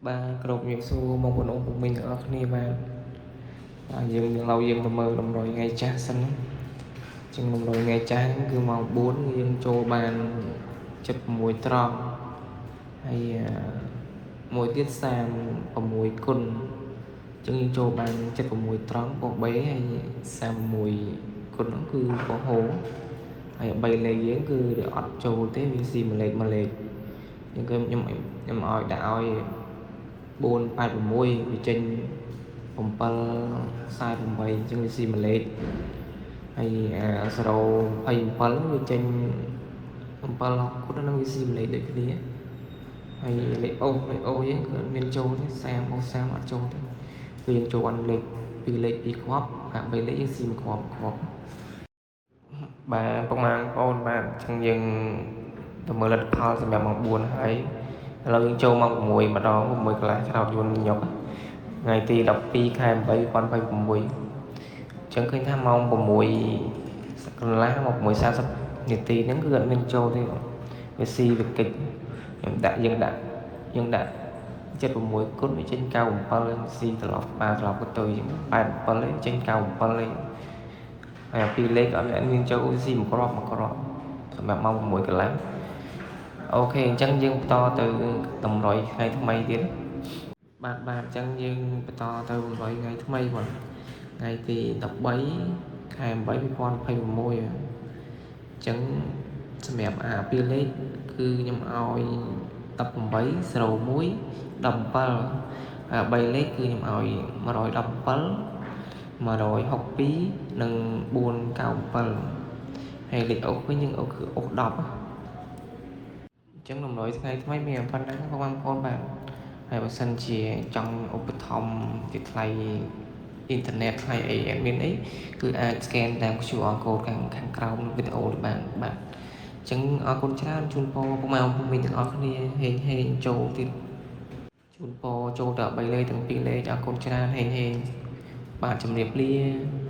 បាទគ្រប់ជំរាបសួរបងប្អូនពុកមីទាំងអស់គ្នាបាទបាទយើងឥឡូវយើងទៅមើលតម្រុយថ្ងៃចាស់សិនណាជាងតម្រុយថ្ងៃចាស់ហ្នឹងគឺម៉ោង4យើងចូលបាន76ត្រង់ហើយមួយទៀត36គុណអញ្ចឹងយើងចូលបាន76ត្រង់បូក3ហើយ31គុណហ្នឹងគឺបូហូហើយ3លេខយើងគឺវាអត់ចូលទេវាស៊ីមួយលេខមួយលេខអញ្ចឹងគឺខ្ញុំឲ្យដាក់ឲ្យ486វាចេញ748អញ្ចឹងវាស៊ីមួយលេខហើយអា027វាចេញ7គុណហ្នឹងវាស៊ីមួយលេខដូចគ្នាហើយលេខអូសលេខអូសយើងគឺអត់មានចូលទេ30អូស30អត់ចូលទេគឺយើងចូលអត់លេខ2លេខ2គ្រាប់អា3លេខយើងស៊ីមួយគ្រាប់គ្រាប់បាទពុកម៉ែបងប្អូនបាទអញ្ចឹងយើងទៅមើលលទ្ធផលសម្រាប់ម៉ោង4ហើយឥឡូវយើងចូលម៉ោង6ម្ដង6កន្លះឆ្នោតយួនញុកថ្ងៃទី12ខែ8 2026អញ្ចឹងឃើញថាម៉ោង6កន្លះមក6:40នាទីហ្នឹងគឺអត់មានចូលទេវាស៊ីវាកិច្ចខ្ញុំដាក់យើងដាក់យើងដាក់76គុណវាចេញ97ស៊ីត្រឡប់បាទត្រឡប់កតុយ87ឯងចេញ97ឯងហើយអាពីរលេខអត់មានចូលស៊ីមួយគ្រាប់មួយគ្រាប់សម្រាប់ម៉ោង6កន្លះOK អញ្ចឹងយើងបន្តទៅតម្រុយថ្ងៃថ្មីទៀតបាទបាទអញ្ចឹងយើងបន្តទៅតម្រុយថ្ងៃថ្មីបងថ្ងៃទី13ខែ8 2026អញ្ចឹងសម្រាប់អាពីរលេខគឺខ្ញុំឲ្យ18 01 17ហើយ3លេខគឺខ្ញុំឲ្យ117 162និង497ហើយលេខអូសវិញយើងអូសគឺអូស10អញ្ចឹងតម្រុយថ្ងៃថ្មីមានប៉ុណ្ណឹងបងប្អូនបាទហើយបើសិនជាចង់ឧបត្ថម្ភជាថ្លៃអ៊ីនធឺណិតថ្លៃអី admin អីគឺអាច scan តាម QR code ខាងខាងក្រោមវីដេអូនេះបានបាទអញ្ចឹងអរគុណច្រើនជូនពរពុកម៉ែបងប្អូនទាំងអស់គ្នាហេងហេងចូលទៀតជូនពរចូលទៅ3លេខទាំង2លេខអរគុណច្រើនហេងហេងបាទជំរាបលា។